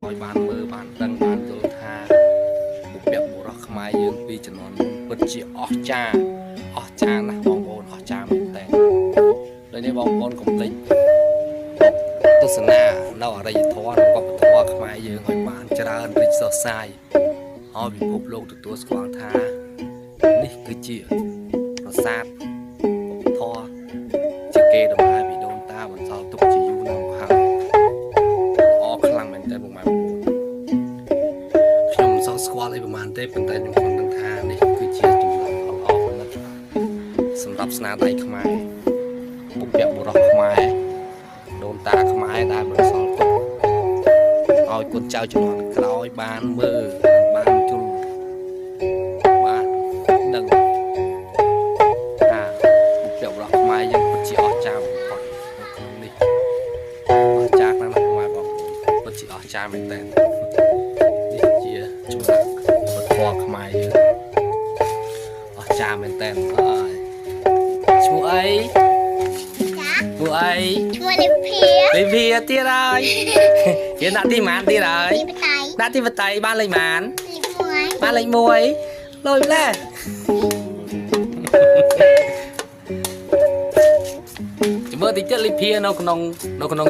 ឲ្យបានមើលបានដឹងបានយល់ថាបុព្វបុរសខ្មែរយើងពីជំនាន់មុនពិតជាអស្ចារ្យអស្ចារ្យណាស់បងប្អូនអស្ចារ្យមែនតើដូចនេះបងប្អូនកុំភ្លេចទស្សនានៅអរិយធម៌និងវប្បធម៌ខ្មែរយើងឲ្យបានច្រើនរីកសុសសាយឲ្យពិភពលោកទទួលស្គាល់ថានេះគឺជាប្រាសាទវប្បធម៌ជាគេដំណើរពីដូនតាបន្សល់ទុកជាយូរណាស់មកហើយ ល្អខ្លាំងមែនតើពុកម៉ែបងប្អូនខ្ញុំមិនសូវស្គាល់អីប្រហែលទេប៉ុន្តែខ្ញុំគ្រាន់ដឹងថានេះគឺជាចម្លងដ៏ល្អផលិតសម្រាប់ស្នាដៃខ្មែរបុព្វបុរសខ្មែរដូនតាខ្មែរដែលបន្សល់ទុកឲ្យកូនចៅជំនាន់ក្រោយបានមើលនិងបានជល់បានដឹងថាបុព្វបុរសខ្មែរយើងពិតជាអស្ចារ្យបំផុតនៅក្នុងនេះ អស្ចារ្យខ្លាំងណាស់ពុកម៉ែបងប្អូនពិតជាអស្ចារ្យមែនតើនេះជាចម្លាក់វប្បធម៌ខ្មែរយើងអស្ចារ្យមែនតើអើយឈ្មោះអី ចា ឈ្មោះអី ឈ្មោះលិភា លីវីទៀតហើយ រៀនដាក់ទីម៉ានទៀតហើយ ទីបតៃ ដាក់ទីបតៃបានលេខម៉ាន លិមួយ បានលេខ1លយម្លេះ ចាំមើលតិចទៀតលីភានៅក្នុងនៅក្នុង